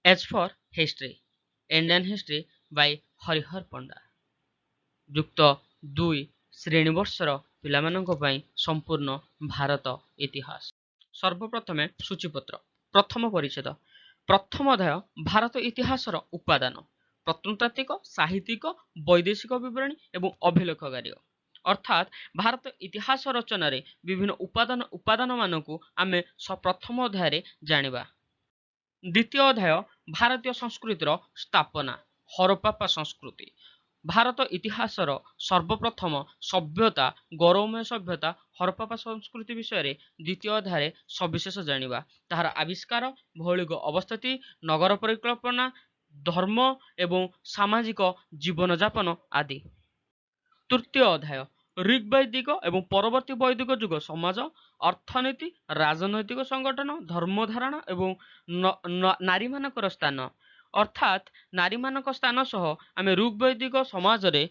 H for history, Indian history by Harihar Panda. ଯୁକ୍ତ ଦୁଇ ଶ୍ରେଣୀ ବର୍ଷର ପିଲାମାନଙ୍କ ପାଇଁ ସମ୍ପୂର୍ଣ୍ଣ ଭାରତ ଇତିହାସ। ସର୍ବପ୍ରଥମେ ସୂଚୀପତ୍ର, ପ୍ରଥମ ପରିଚ୍ଛେଦ, ପ୍ରଥମ ଅଧ୍ୟାୟ, ଭାରତ ଇତିହାସର ଉପାଦାନ, ପ୍ରତ୍ନତାତ୍ତ୍ୱିକ, ସାହିତ୍ୟିକ, ବୈଦେଶିକ ବିବରଣୀ ଏବଂ ଅଭିଲେଖଗାରୀୟ। ଅର୍ଥାତ୍ ଭାରତ ଇତିହାସ ରଚନାରେ ବିଭିନ୍ନ ଉପାଦାନମାନଙ୍କୁ ଆମେ ପ୍ରଥମ ଅଧ୍ୟାୟରେ ଜାଣିବା। ଦ୍ୱିତୀୟ ଅଧ୍ୟାୟ, ଭାରତୀୟ ସଂସ୍କୃତିର ସ୍ଥାପନା, ହରପ୍ପା ସଂସ୍କୃତି। ଭାରତ ଇତିହାସର ସର୍ବପ୍ରଥମ ସଭ୍ୟତା, ଗୌରବମୟ ସଭ୍ୟତା ହରପ୍ପା ସଂସ୍କୃତି ବିଷୟରେ ଦ୍ୱିତୀୟ ଅଧ୍ୟାୟରେ ସବିଶେଷ ଜାଣିବା। ତାହାର ଆବିଷ୍କାର, ଭୌଗୋଳିକ ଅବସ୍ଥିତି, ନଗର ପରିକଳ୍ପନା, ଧର୍ମ ଏବଂ ସାମାଜିକ ଜୀବନଯାପନ ଆଦି। ତୃତୀୟ ଅଧ୍ୟାୟ, ଋଗ୍ବୈଦିକ ଏବଂ ପରବର୍ତ୍ତୀ ବୈଦିକ ଯୁଗ ସମାଜ, ଅର୍ଥନୀତି, ରାଜନୈତିକ ସଂଗଠନ, ଧର୍ମଧାରଣା ଏବଂ ନାରୀମାନଙ୍କର ସ୍ଥାନ। ଅର୍ଥାତ୍ ନାରୀମାନଙ୍କ ସ୍ଥାନ ସହ ଆମେ ଋଗ୍ବୈଦିକ ସମାଜରେ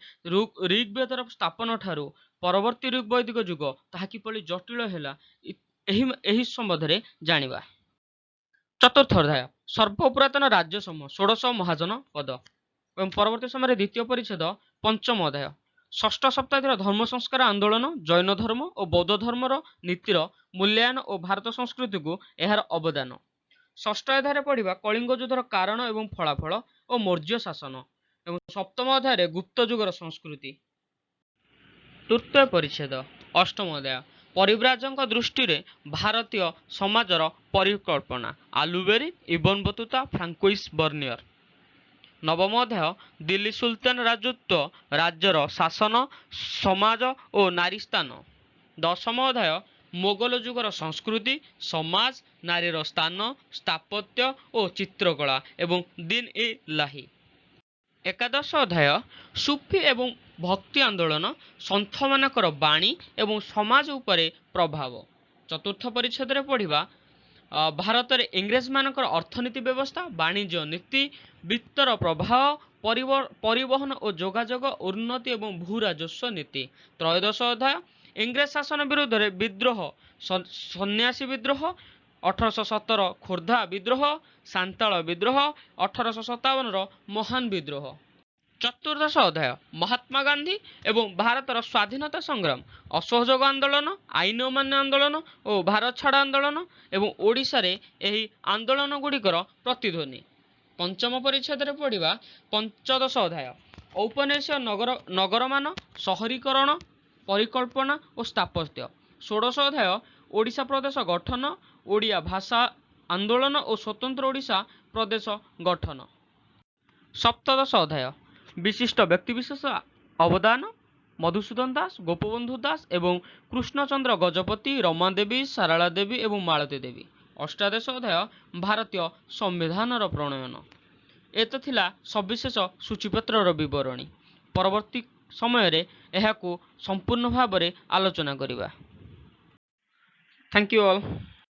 ଋଗ୍ବେଦର ସ୍ଥାପନ ଠାରୁ ପରବର୍ତ୍ତୀ ଋଗ୍ବୈଦିକ ଯୁଗ ତାହା କିପରି ଜଟିଳ ହେଲା, ଏହି ସମ୍ବନ୍ଧରେ ଜାଣିବା। ଚତୁର୍ଥ ଅଧ୍ୟାୟ, ସର୍ବପୁରାତନ ରାଜ୍ୟ ସମୂହ, ଷୋଡ଼ଶ ମହାଜନ ପଦ ଏବଂ ପରବର୍ତ୍ତୀ ସମୟରେ ଦ୍ୱିତୀୟ ପରିଚ୍ଛେଦ, ପଞ୍ଚମ ଅଧ୍ୟାୟ, ଷଷ୍ଠ ଶତାବ୍ଦୀର ଧର୍ମ ସଂସ୍କାର ଆନ୍ଦୋଳନ, ଜୈନ ଧର୍ମ ଓ ବୌଦ୍ଧ ଧର୍ମର ନୀତିର ମୂଲ୍ୟାୟନ ଓ ଭାରତ ସଂସ୍କୃତିକୁ ଏହାର ଅବଦାନ। ଷଷ୍ଠ ଅଧ୍ୟାୟରେ ପଢ଼ିବା କଳିଙ୍ଗ ଯୁଦ୍ଧର କାରଣ ଏବଂ ଫଳାଫଳ ଓ ମୌର୍ଯ୍ୟ ଶାସନ ଏବଂ ସପ୍ତମ ଅଧ୍ୟାୟରେ ଗୁପ୍ତ ଯୁଗର ସଂସ୍କୃତି। ତୃତୀୟ ପରିଚ୍ଛେଦ, ଅଷ୍ଟମ ଅଧ୍ୟାୟ, ପରିବ୍ରାଜଙ୍କ ଦୃଷ୍ଟିରେ ଭାରତୀୟ ସମାଜର ପରିକଳ୍ପନା, ଆଲୁବେରୀ, ଇବନ ବତୁତା, ଫ୍ରାଙ୍କୋଇସ୍ ବର୍ନିୟର। ନବମ ଅଧ୍ୟାୟ, ଦିଲ୍ଲୀ ସୁଲତାନ ରାଜତ୍ୱ, ରାଜ୍ୟର ଶାସନ, ସମାଜ ଓ ନାରୀ ସ୍ଥାନ। ଦଶମ ଅଧ୍ୟାୟ, ମୋଗଲ ଯୁଗର ସଂସ୍କୃତି, ସମାଜ, ନାରୀର ସ୍ଥାନ, ସ୍ଥାପତ୍ୟ ଓ ଚିତ୍ରକଳା ଏବଂ ଦିନ ଇ ଲାହି। ଏକାଦଶ ଅଧ୍ୟାୟ, ସୁଫି ଏବଂ ଭକ୍ତି ଆନ୍ଦୋଳନ, ସନ୍ଥମାନଙ୍କର ବାଣୀ ଏବଂ ସମାଜ ଉପରେ ପ୍ରଭାବ। ଚତୁର୍ଥ ପରିଚ୍ଛେଦରେ ପଢ଼ିବା ଭାରତରେ ଇଂରେଜମାନଙ୍କର ଅର୍ଥନୀତି ବ୍ୟବସ୍ଥା, ବାଣିଜ୍ୟ ନୀତି, ବିତ୍ତର ପ୍ରବାହ, ପରିବହନ ଓ ଯୋଗାଯୋଗ ଉନ୍ନତି ଏବଂ ଭୂ ରାଜସ୍ୱ ନୀତି। ତ୍ରୟୋଦଶ ଅଧ୍ୟାୟ, ଇଂରେଜ ଶାସନ ବିରୁଦ୍ଧରେ ବିଦ୍ରୋହ, ସନ୍ନ୍ୟାସୀ ବିଦ୍ରୋହ, 1817 ଖୋର୍ଦ୍ଧା ବିଦ୍ରୋହ, ସାନ୍ତାଳ ବିଦ୍ରୋହ, 1857ର ମହାନ ବିଦ୍ରୋହ। ଚତୁର୍ଦ୍ଦଶ ଅଧ୍ୟାୟ, ମହାତ୍ମା ଗାନ୍ଧୀ ଏବଂ ଭାରତର ସ୍ୱାଧୀନତା ସଂଗ୍ରାମ, ଅସହଯୋଗ ଆନ୍ଦୋଳନ, ଆଇନ ଅମାନ୍ୟ ଆନ୍ଦୋଳନ ଓ ଭାରତ ଛାଡ଼ ଆନ୍ଦୋଳନ ଏବଂ ଓଡ଼ିଶାରେ ଏହି ଆନ୍ଦୋଳନ ଗୁଡ଼ିକର ପ୍ରତିଧ୍ୱନି। ପଞ୍ଚମ ପରିଚ୍ଛେଦରେ ପଢ଼ିବା ପଞ୍ଚଦଶ ଅଧ୍ୟାୟ, ଔପନିବେଶିକ ନଗରମାନ, ସହରୀକରଣ, ପରିକଳ୍ପନା ଓ ସ୍ଥାପତ୍ୟ। ଷୋଡ଼ଶ ଅଧ୍ୟାୟ, ଓଡ଼ିଶା ପ୍ରଦେଶ ଗଠନ, ଓଡ଼ିଆ ଭାଷା ଆନ୍ଦୋଳନ ଓ ସ୍ୱତନ୍ତ୍ର ଓଡ଼ିଶା ପ୍ରଦେଶ ଗଠନ। ସପ୍ତଦଶ ଅଧ୍ୟାୟ, ବିଶିଷ୍ଟ ବ୍ୟକ୍ତିବିଶେଷ ଅବଦାନ, ମଧୁସୂଦନ ଦାସ, ଗୋପବନ୍ଧୁ ଦାସ ଏବଂ କୃଷ୍ଣଚନ୍ଦ୍ର ଗଜପତି, ରମାଦେବୀ, ସାରଳା ଦେବୀ ଏବଂ ମାଳତୀ ଦେବୀ। ଅଷ୍ଟାଦଶ ଅଧ୍ୟାୟ, ଭାରତୀୟ ସମ୍ବିଧାନର ପ୍ରଣୟନ। ଏ ତ ଥିଲା ସବିଶେଷ ସୂଚୀପତ୍ରର ବିବରଣୀ। ପରବର୍ତ୍ତୀ ସମୟରେ ଏହାକୁ ସମ୍ପୂର୍ଣ୍ଣ ଭାବରେ ଆଲୋଚନା କରିବା। Thank you all.